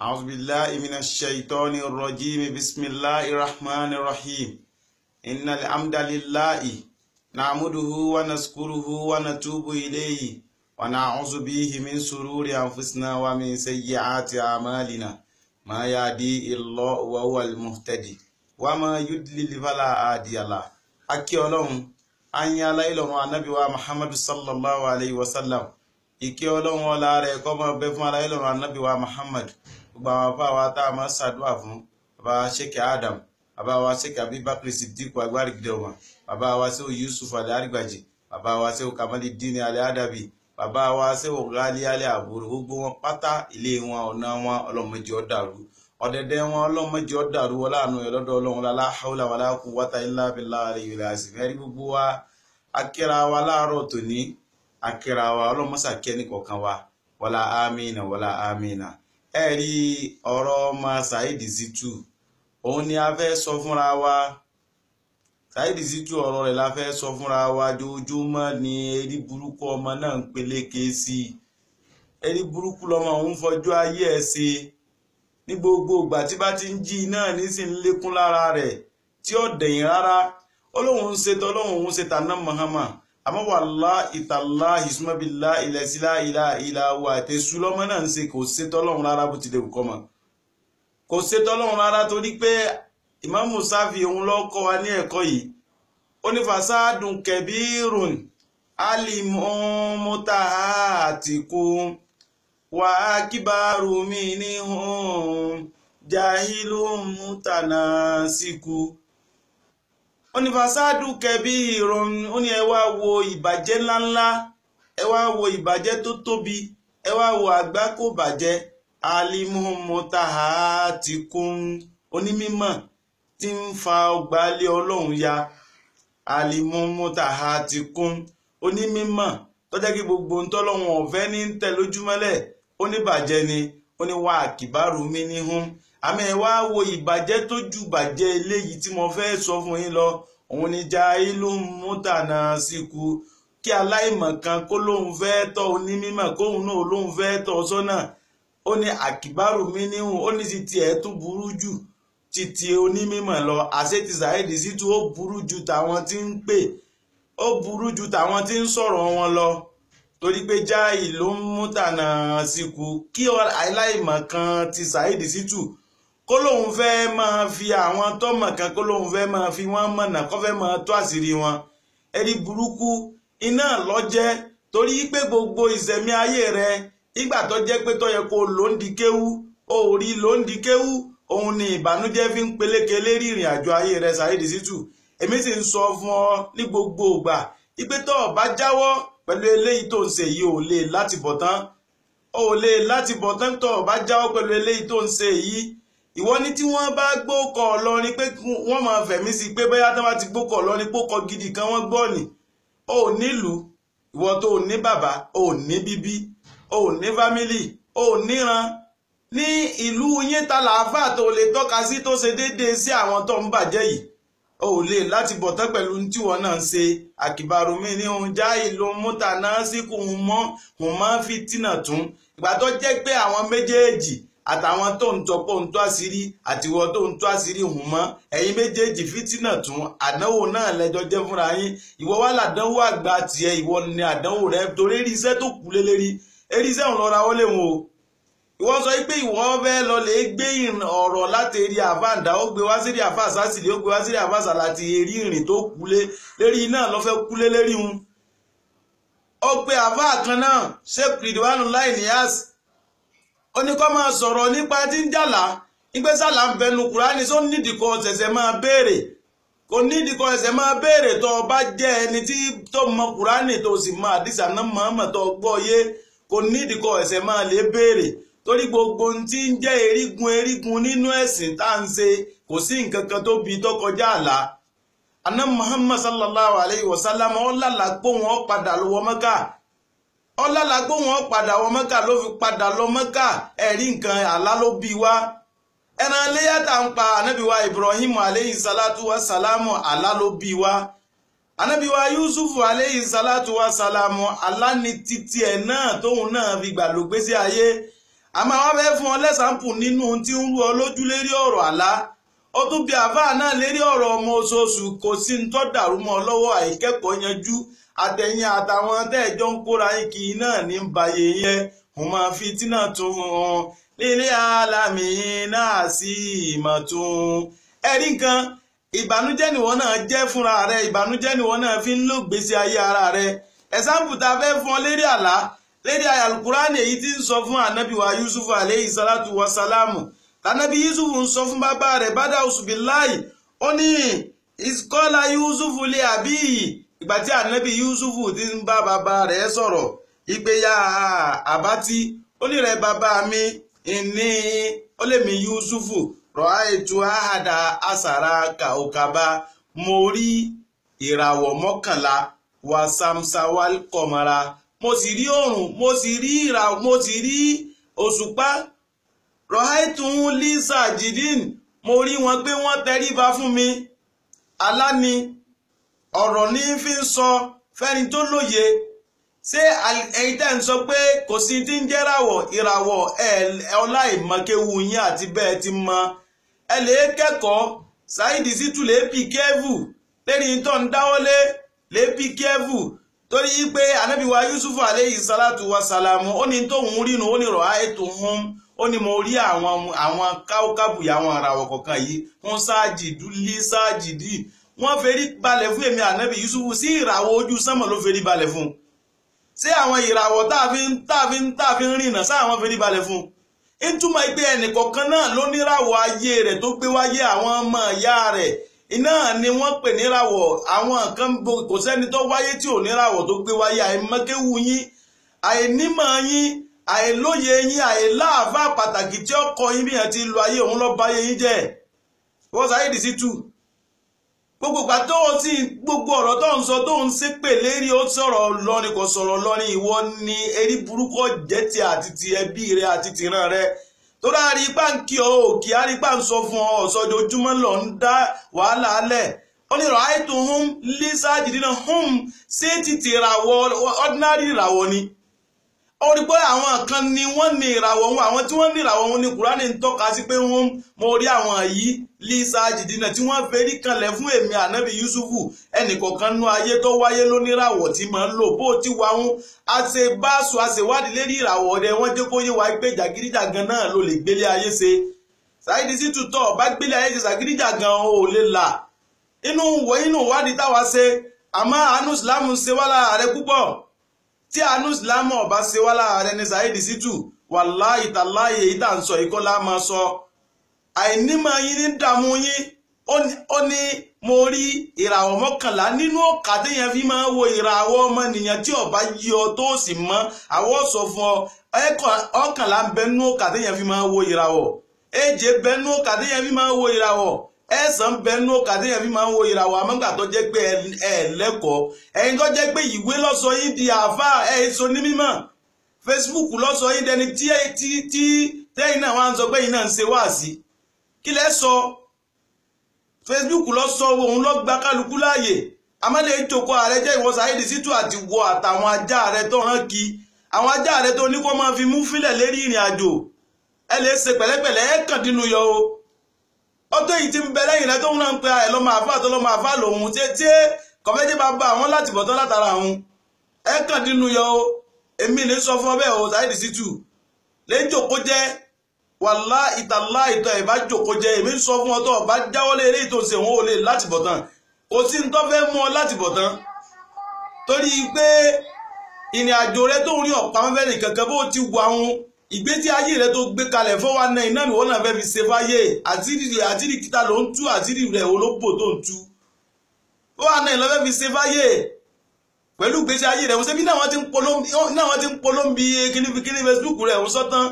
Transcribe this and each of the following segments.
أعوذ بالله من الشيطان الرجيم. بسم الله الرحمن الرحيم. إن الحمد لله نعمده ونشكره ونتوب إليه ونعوذ به من شرور أنفسنا ومن سيئات أعمالنا. ما يهدي الله وهو المهتدي وما يضلل فلا هادي له. Akí Ọlọ́run, ayin aláìlọ́run Ànábì wa Muhammad sallallahu alayhi wa sallam. Ìkẹ́ Ọlọ́run ọlá rẹ̀ kó máa bẹ fún aláìlọ́run Ànábì wa Muhammad. Gbogbo àwọn afá wa tá a máa ṣàdúrà fún, bàbá Sheikh Adam, bàbá wa Sheikh Abubakar Siddiq Agbárigidẹ̀wọ̀n, bàbá wa Sheikh Yusuf Al-Arigbaji, bàbá wa Sheikh Kamalidin Al-Adabi, bàbá wa Sheikh Ghali Al-Aburu, gbogbo wọn pátá ilé wọn ọ̀nà wọn ọlọ́mọdé ó dàrú, ọ̀dẹ̀dẹ̀ wọn ọlọ́mọdé ó dàrú, wọn láàánú ẹ̀ lọ́dọ̀ Ọlọ́run, la hawla wala quwwata illa billahi aliyyil azim. Ẹ̀rí gbogbo wa akíra wa láàárọ̀ tòní, akíra wa ọlọ́mọsà kẹ́ni kọ̀ọ̀kan wa, wala amina wala amina. Ẹ̀rí ọ̀rọ̀ ọmọ Saheed Shittu òun ni a fẹ́ sọ fúnra wa. Saheed Shittu ọ̀rọ̀ rẹ̀ la fẹ́ sọ fúnra wa. Jojúmọ́ ni erí burúkú ọmọ náà ń peléke sí i. Erí burúkú lọmọ òun fọjú ayé ẹ̀ ṣe. Ní gbogbo ìgbà tí bá ti ń jí náà nísìn lékún lára rẹ̀ tí ó dẹ̀yìn rárá. Ó lóun ń ṣe tọ́lọ́hun, òun ṣe tàná Muhammad. Àmọ́ wallahi tallahi sumabila ilẹ̀sílá ilá ilá wa àtẹ̀sù lọ́mọ náà ń ṣe, kò ṣe tọ́lọ́hun rárá bó ti lè kọ́ mọ́. Kò ṣe tọ́lọ́hun rárá torí pé Ìmáàmù Sáfì òun ló kọ́ wa ní ẹ̀kọ́ yìí. Ó ní fasadun kẹbírùn alimun mutahatikun wa akibaru minhum jahilun mutanasiku. Ó ní fasadu kẹbírùn, ó ní ẹ wá wo ìbàjẹ́ ńláńlá, ẹ wá wo ìbàjẹ́ tó tóbi, ẹ wá wo àgbákò bàjẹ́. Alimun mutahatikun, onímímọ̀ tí ń fa ọgbà lé Ọlọ́run ya. Alimun mutahatikun, onímímọ̀ tó jẹ́ kí gbogbo ń tọ́lọ́run ọ̀fẹ́ ní ń tẹ̀ lójúmọ́lẹ̀, oníbàjẹ́ ni. Ó ní wà kìbárù mi ní hún. Àmì ẹ wá wo ìbàjẹ́ tó ju bàjẹ́ eléyìí tí mo fẹ́ sọ fún yín lọ, òun ni jahilun mutanasiku. Kí aláìmọ̀ kan kó lóun fẹ́ tọ́ onímímọ̀, kóun náà lóun fẹ́ tọ́ sọ́nà. Ó ní àkìbárù mi ní hún, ó ní ti tiẹ̀ tún burú jù títí onímímọ̀ lọ. Àṣé ti Saheed Shittu ó burú ju tàwọn tí ń pè, ó burú ju tàwọn tí ń sọ̀rọ̀ wọn lọ. Torí pé jahilun mutanasiku, kí aláìmọ̀ kan ti Saheed Shittu kó lóun fẹ́ máa fi àwọn tọ́mọ̀ kan, kó lóun fẹ́ máa fi wọ́n mọ̀nà, kó fẹ́ máa tó àṣírí wọn. Ẹ̀rí burúkú iná lọ́jẹ́. Torí pé gbogbo ìṣẹ̀mí ayé rẹ ìgbà tó jẹ́ pé tó yẹ kó ló ń di kéwú, ó rí ló ń di kéwú, òun ni ìbànújẹ́ fi ń peléke lérí ìrìn àjò ayé rẹ Saheed Shittu. Èmi sì ń sọ fún ọ ní gbogbo ìgbà ìpè tó o bá jáwọ́ pẹ̀lú eléyìí tó ń ṣe yìí, ò lè láti bọ̀ tán, ò lè láti bọ̀ tán tó o bá jáwọ́ pẹ̀lú eléyìí tó ń ṣe yìí. Ìwọ ní tí wọ́n bá gbókọ̀ Ọlọ́rin pé wọ́n máa fẹ̀mí sí pé bóyá tí wọ́n bá ti gbókọ̀ Ọlọ́rin pókọ̀ gidi kan wọ́n gbọ́ ni. Ò nílùú, ìwọ tó ò ní bàbá, ò ní bíbí, ò ní fámílì, ò níran. Ní ìlú yín ta làáfà tó lè tọ́ka sí tó ṣe déédéé sí àwọn tó ń bàjẹ́ yìí. Ò lè láti bọ̀ tán pẹ̀lú tí wọ́n náà ń ṣe. Àkìbàrò mi ní òun já ìlú múta náà sí kò ń mọ́ òun máa ń fi tínà tún. Ìgbà tó jẹ́ pé àwọn méjèèjì àtàwọn tó ń tọpọ̀ ń tó àṣírí àtiwọ́ tó ń tó àṣírí hùn mọ́, ẹ̀yin méjèèjì fìtínà tún, àdánwò náà lẹ́jọ́ jẹ́ fúnra yín. Ìwọ wá làdánwò àgbà tiẹ̀, ìwọ ni àdánwò rẹ torí eré iṣẹ́ tó kú lélẹ́rí, eré iṣẹ́ òun lọ́ra wọlé wọn o. Ìwọ sọ pé ìwọ fẹ́ lọ lè gbé ọ̀rọ̀ láti eré àfáàndá, ó gbé wá sírí àfáà sásìlì, ó gbé wá sírí àfáà sàlàtì, eré ìrìn tó kúlé lérí náà lọ́ fẹ́ kúlé lérí hun. Ó pe àfáà kan náà, Sheikh Ridwanu Lai Niyas, ó ní kó máa sọ̀rọ̀ nípa tí ń jàlá, ìgbé sàlá ń bẹnu Kùránì, só nídìí kan ṣẹ̀ṣẹ̀ máa béèrè, kò nídìí kan ṣẹ̀ṣẹ̀ máa béèrè. Tó o bá jẹ́ ẹni tí tó mọ Kùránì tó sì mọ àdìsá náà mọ̀ọ́mọ̀ tó gbọ́ yé, kò nídìí kan ṣẹ̀ṣẹ̀ máa lè béèrè. Torí gbogbo ohun tí ń jẹ́ erigun erigun nínú ẹ̀sìn tá à ń ṣe, kò sí nǹkan kan tó bi tó kọjá àlá. Àná Muhammad sallallahu alayhi wa sallam ó lálàá pé wọ́n padà lọ wọ Mẹ́kà, ó lálàá pé wọ́n padà wọ Mẹ́kà, ló fi padà lọ Mẹ́kà. Ẹ̀rí nǹkan àlá ló bí wá. Ẹran iléyá tá ń pa ànábì wa Ibrahim aleyhi salatu wa salamu, àlá ló bí wá. Ànábì wa Yusufu aleyhi salatu wa salamu, àlá ni títí ẹ̀ náà tóun náà fi gbà ló gbé sí ayé. Àmọ́ wọ́n fẹ́ fún ọ lẹ́sàmpù nínú ohun tí ń rú ọ lójú lérí ọ̀rọ̀ àlá. Ó tún bí àfáà náà lérí ọ̀rọ̀ ọmọ oṣooṣù, kò sí ń tọ́ dàrú mọ́ ọ lọ́wọ́, àìkẹ́kọ̀ọ́ yanjú. Àtẹ̀yìn àtàwọn tẹ́ẹ̀jọ́ ń kóra yín kì í náà ní bayé yẹn. Òun máa fi tínà tún hàn lílé alámì náà sí ìmọ̀ tún. Ẹ̀rí nǹkan, ìbànújẹ́ nìwọ náà jẹ́ fúnra rẹ, ìbànújẹ́ nìwọ náà fi ń lò gbèsè ayé ara rẹ. Ẹ̀sáǹpù tá a fẹ́ fún ọ lérí àlá, lérí Àlùkùránì èyí tí ń sọ fún ànábì wa Yusuf aleyhi salatu wa salamu. Tànábì Yusuf ń sọ fún bàbá rẹ̀ bádà usubillahi, ó ní ìkọ́lá Yusuf lé àbí ìgbà tí ànábì Yusuf ti ń bá bàbá rẹ̀ sọ̀rọ̀ ìpéyà àbátí, ó ní rẹ̀ bàbá mi ìní ó lè mi Yusuf rọ̀ àìtú àhàdà àsàrà kàòkàbà, mo rí ìràwọ̀ 11 wa samsawal kọmara, mo sì rí òrùn, mo sì rí ìràwọ̀, mo sì rí òṣùpá. Rọ̀háìtún lisa jìdín, mo rí wọn pé wọ́n tẹríba fún mi. Alá ni ọ̀rọ̀ ní fi ń sọ fẹ́ni tó lóye. Ṣé ẹ̀yin tẹ́ ń sọ pé kò sí tí ń jẹ́ ìràwọ̀, ìràwọ̀ ọlá ìmọ̀kéwu yín àti bẹ́ẹ̀ ti mọ. Ẹ lè kẹ́kọ̀ọ́ Saheed Shittu lè pì kẹ́ẹ̀fù lérí tó ń dáwọ́lé lè pì kẹ́ẹ̀fù, torí pé ànábì wa Yusuf aleyhi salatu wa salamu ó ní tóun rínu, ó ní rọ̀háìtún hún, ó ní mo rí àwọn káwókábùyà àwọn àràwọ̀ kọ̀ọ̀kan yìí wọ́n sáàjì dúlé sáàjì dì, wọ́n ferí balẹ̀ fún èmi ànábì Yusufu. Sí ìràwọ̀ ojú sánmọ̀ ló ferí balẹ̀ fún? Ṣé àwọn ìràwọ̀ tá a fi ń rìnà sáà wọ́n ferí balẹ̀ fún? Ń túmọ̀ pé ẹnìkọ̀ọ̀kan náà ló níràwọ̀ ayé rẹ̀ tó gbé wáyé, àwọn ọmọ ìyá rẹ̀ iná ni wọ́n pè níràwọ̀. Àwọn kan kò sẹ́ni tó wáyé tí ò níràwọ̀ tó gbé wáyé. Àìmọ́kéwu yín, àìnímọ̀ yín, àìlóye yín, àìláàfà pàtàkì tí ó kọ yín bí yẹn ti lo ayé òun lọ báyé yín jẹ́. Wọ́n Saheed Shittu, gbogbo ìgbà tó o sì gbogbo ọ̀rọ̀ tó ń sọ tó ń ṣépè lérí, ó sọ̀rọ̀ lọ́rin kò sọ̀rọ̀ lọ́rin, ìwọ ni erí burúkú jẹ́ ti àti ti ẹbí rẹ àti tìran rẹ. Tó dáa rí ipá ń kí ọ òkè, á rí ipá ń sọ fún ọ ọ̀sọ́jojúmọ́ lọ ń dá wàhálà alẹ̀. Ó ní ràáìtò hum lisa jìdínà hum, ṣé títí ìràwọ̀ ordinary ìràwọ̀ ni? Ó rí pé àwọn kan ni wọ́n ní ìràwọ̀ wọn, àwọn tí wọ́n ní ìràwọ̀ wọn ni Kùránì ń tọ́ka sí pé wọ́n mo rí àwọn yìí lisa jìdínà tí wọ́n ferí kanlẹ̀ fún èmi ànábì Yusufu. Ẹnìkọ̀ọ̀kan nú ayé tó wáyé ló níràwọ̀ tí máa ń lò bó ti wà ń àṣe báṣu àṣewádìí lérí ìràwọ̀ rẹ̀, wọ́n jẹ́ kó yé wa pé jàgídíjàgan náà ló lè gbélé ayé ṣe. Saheed Shittu tó bá gbélé ayé ṣe jàgídíjàgan ò lè là inú ìwádìí táwa ṣe. Àmọ́ àánú Ìsìlámù ṣe wá lára rẹ̀ púpọ̀. Tí àánú Ìsìlámù ọba ṣe wá lára rẹ̀ ní Saheed Shittu, wàláhì tàláhì èyí tá à ń sọ ìkọlá máa sọ. Àìnímọ̀ yín ní dààmú yín. Ó ní mo rí ìràwọ̀ 11 nínú ọ̀kà téèyàn fi máa ń wo ìràwọ̀ ọmọnìyàn tí ọba yí ọ tó sì mọ́. Àwọ̀ sọ fún ọ, 11 ń bẹ nínú ọ̀kà téèyàn fi máa ń wo ìràwọ̀, 7 bẹ nínú ọ̀kà téèyàn fi máa ń wo ìràwọ̀, 9 bẹ nínú ọ̀kà téèyàn fi máa ń wo ìràwọ̀. Àmọ́gbà tó jẹ́ pé ẹ lẹ́kọ̀ọ́, ẹ̀yin tó jẹ́ pé ìwé lọ́sọ yín di àáfàá, ẹ̀ sọ ní mímọ̀, Facebook lọ́sọ yín dẹni tí tẹ́yìn náà wá ń sọ pé yín náà ń ṣe wáàsí. Kí lẹ sọ? Facebook lọ sọ òun lọ gba kálukú láàyè. Amálẹ̀ ìjòkó ààrẹ jẹ́ ìwọ Saheed Shittu àti wọ àtàwọn ajá rẹ tó hàn kí àwọn ajá rẹ tó ní kó máa fi mú fílẹ̀ lérí ìrìn àjò. Ẹ lè ṣe pẹ̀lẹ́pẹ̀lẹ́, ẹ kàn dínú yọ o. Ọtọ́ yìí ti ń bẹ lẹ́yìn rẹ tó ń rán pé ẹ lọ́mọ àfáà tó lọ́mọ àfáà lòun tí kọ̀fẹ́jẹ́ bá bá àwọn láti bọ̀tán látara òun. Ẹ kàn dínú yọ o. Èmi ní sọ fún ọ bẹ́ẹ̀ o Saheed Shittu. Lè jòkó jẹ́ wàlá ìtàlá ìtọ̀ ẹ̀ bá jòkó jẹ́. Èmi ń sọ fún ọ tó ọba jáwọ́lé eré ìtòsí òun ò lè láti bọ̀tán. Kò sí ní tó fẹ́ mú ọ láti bọ̀tán. Torí pé ìrìn àjò rẹ tó ń rí ọ̀pá mẹ́fẹ́ nìkankan bó ti wà ń ìgbésí ayé rẹ tó gbé kalẹ̀ 419 náà ni wọ́n náà fẹ́ fi ṣe fáyé. Àtìrí kíta ló ń tú, àtìrí rẹ̀ olóbò tó ń tú. 419 ló fẹ́ fi ṣe fáyé pẹ̀lú ìgbésí ayé rẹ̀. Wọ́n ṣe bí náà wọ́n ti ń polóńbi kíní Facebook rẹ̀ wọ́n sọ́tán.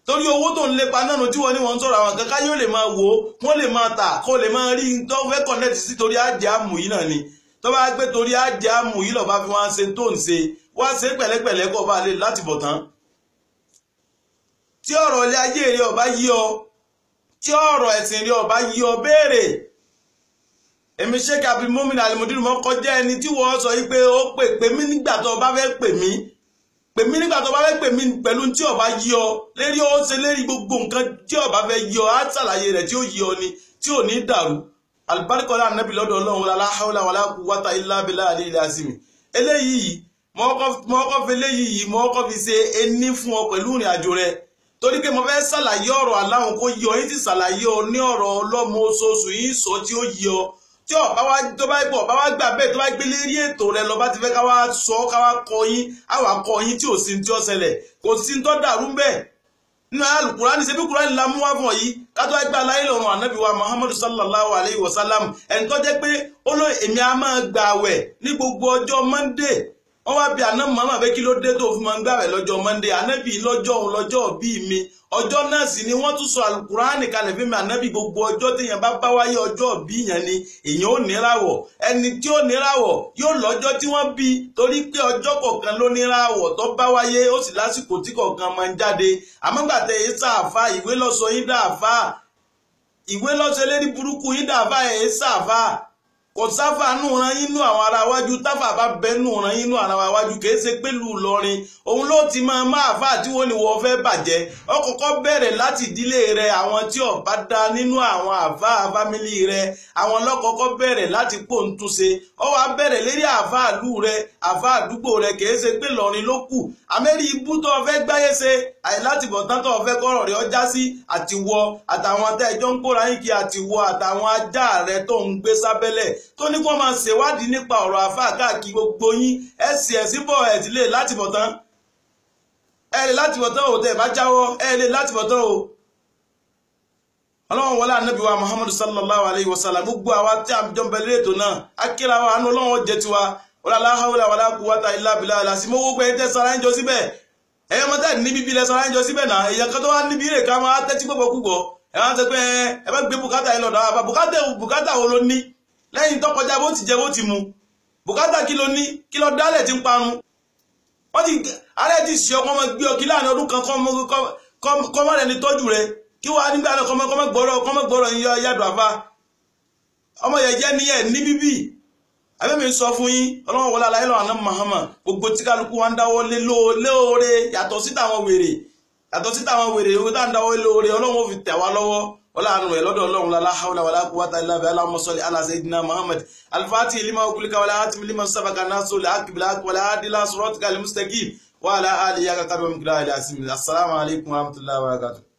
Torí owó tó ń lépa náà tí wọ́n ní wọ́n ń sọ̀rọ̀ àwọn kankan yóò lè máa wò ó, wọ́n lè máa tà, kó lè máa rí tó fẹ́ connect sí torí àjẹ́ àmù yìí náà ni. Tó bá gbé torí àjẹ́ àmù yìí lọ́ba fi wọ́n ṣe tó ń ṣe, wá ṣe pẹ̀lẹ́pẹ̀lẹ́ kó bá lè láti bọ̀ tán. Tí ọ̀rọ̀ ilé ayé rẹ ọba yí ọ, tí ọ̀rọ̀ ẹ̀sìn rẹ ọba yí ọ, béèrè. Èmi Sheikh Abdulmumin Al-Mudir mọ́ kọjá ẹni tí wọ́n sọ yìí pé ó pè pé mí nígbà tó o bá fẹ́ pè mí. Pè mí nígbà tó bá fẹ́ pè mí pẹ̀lú tí ó bá yí ọ lérí, ó ṣe lérí gbogbo nǹkan tí ó bá fẹ́ yí ọ, á ṣàlàyé rẹ̀ tí ó yí ọ ni tí ò ní dàrú. Alibarikọ́lá anabi lọ́dọ̀ ọlọ́run, la hawla wala quwwata illa billahi aliyil azim. Eléyìí mọ́kọ́ fi eléyìí mọ́kọ́ fi ṣe ení fún ọ pẹ̀lú ìrìn àjò rẹ, torí pé mo fẹ́ ṣàlàyé ọ̀rọ̀ aláwọn kó yí ọ, yín ti ṣàlàyé ọ ní ọ̀rọ̀ ọlọ́mọ oṣooṣù yín sọ tí ó yí ọ. Tí ọba wa tó bá gbọ́ ọba wa gbà bẹ́ẹ̀ tó bá gbé lérí ètò rẹ lọ bá ti fẹ́ ká wá sọ ká wá kọ yín, á wà kọ yín tí ò sí tí ó ṣẹlẹ̀, kò sí tó dàrú bẹ́ẹ̀ nínú alukurani. Ṣebí kurani la mú wá fún ọ yìí kátó ẹgbẹ́ aláyé lọ́rùn ànábì wa muhammadu sallallahu alayhi wa sallam, ẹni tó jẹ́ pé ó ló èmi á máa gbà àwẹ̀ ní gbogbo ọjọ́ monday. Wọ́n wá bí àná màmá pé kí ló dé tó fi máa ń gbàwẹ̀ lọ́jọ́ monday. Ànábì lọ́jọ́ òun lọ́jọ́ bí mi, ọjọ́ náà sì ni wọ́n tún sọ alukurani kalẹ̀ fún mi. Ànábì gbogbo ọjọ́ téèyàn bá bá wáyé ọjọ́ bí yẹn ni èèyàn ò níràwọ̀. Ẹni tí ó níràwọ̀ yóò lọ́jọ́ tí wọ́n bí, torí pé ọjọ́ kọ̀ọ̀kan ló níràwọ̀ tó bá wáyé, ó sì lásìkò tí kọ̀ọ̀kan máa ń jáde. Àmọ́gbàtẹ́ yìí sàáfà ìwé lọ́sọ yín dàáfà, ìwé lọ́sọ eléri burúkú yín dàáfà ẹ̀ sàáfà kò sáfà nù ran inú àwọn ará wájú. Táfà bá bẹ nù ran inú ará wájú, kìí ṣe pẹ̀lú Ìlọrin òun ló ti máa máa fà tí wọ́n ní wọ́n fẹ́ bàjẹ́. Ó kọ́kọ́ bẹ̀rẹ̀ láti ìdílé rẹ̀, àwọn tí ó bá dá nínú àwọn àfà fámílì rẹ̀, àwọn lọ́kọ́kọ́ bẹ̀rẹ̀ láti pò ń túnṣe. Ó wá bẹ̀rẹ̀ lérí àfà àlú rẹ̀, àfà àdúgbò rẹ̀, kìí ṣe pé Ìlọrin ló kù. Àmẹ́rí ibú tó fẹ́ gbáyé ṣe àìláti bọ̀tán tó fẹ́ kọ́rọ̀ rẹ̀ ọjà sí, àtiwọ àtàwọn tẹ́jọ́ ń kóra yín kí, àtiwọ àtàwọn ajá rẹ̀ tó ń gbé sábẹ́lẹ̀ tó ní kó máa ṣèwádìí nípa ọ̀rọ̀ àfáà káàkiri gbogbo yín. Ẹ sì ẹ̀ síbọ̀ ẹ̀ ti lè láti bọ̀ tán, ẹ lè láti bọ̀ tán o, tẹ̀ bá jáwọ́ ẹ lè láti bọ̀ tán o. Ọlọ́run wọlé ànábì wa muhammadu sallallahu alayhi wa sallam, gbogbo àwa tí a jọ ń bẹ lórí ètò náà akíra wa, àánú ọlọ́run jẹ tiwa. Wala hawla wala quwwata illa billah. Àlàsí mowó pé ẹ tẹ́ sara ń jọ síbẹ̀, ẹ̀yọ́ mọ́tẹ́ ní bíbí lẹ sara ń jọ síbẹ̀ náà. Èèyàn kan tó wá níbi rè ká máa tẹ́tí gbogbo kúgbọ́ ẹ máa ń sọ pé ẹ bá gbé bùkátà yìí lọ́dọ̀ àbá bùkátà wo ló ní lẹ́yìn tó kọjá bó ti jẹ bó ti mu? Bùkátà kí ló ní, kí ló dálẹ̀ tí ń parun? Wọ́n ti ààrẹ ti ṣe ọkọ ọmọ gbé ọkí láàrin ọdún kan kọ́mọ rẹ̀ ní tọ́jú rẹ̀ kí wàá nígbà náà kọ́mọ gbọ́rọ̀ yàdùn àfa ọmọ yẹ̀yẹ́ ni ẹ̀ ní bíbí. Àbẹ́mi ń sọ fún yín, ọlọ́run wọlé aláìlọ́ àná Muhammad, gbogbo tí kálukú wa ń dáwọ́ lé lóore yàtọ̀ sí táwọn wèrè, yàtọ̀ sí táwọn wèrè owó tá ń dáwọ́ lé lóore, ọlọ́run ó fi tẹ̀ wá lọ́wọ́. Wala anu rẹ̀ lọ́dọ̀ ọlọ́run, la hawla wala quwwata illa billah. Allahumma salli ala sayyidina Muhammad al-fatihi lima ughliqa wala hatimi lima sabaqa nasrul haqqi bil haqqi wala hadi ila siratikal mustaqim wa ala alihi haqqa qadrihi wa miqdarihi al-azim. Assalamu alaikum wa rahmatullahi wa barakatuh.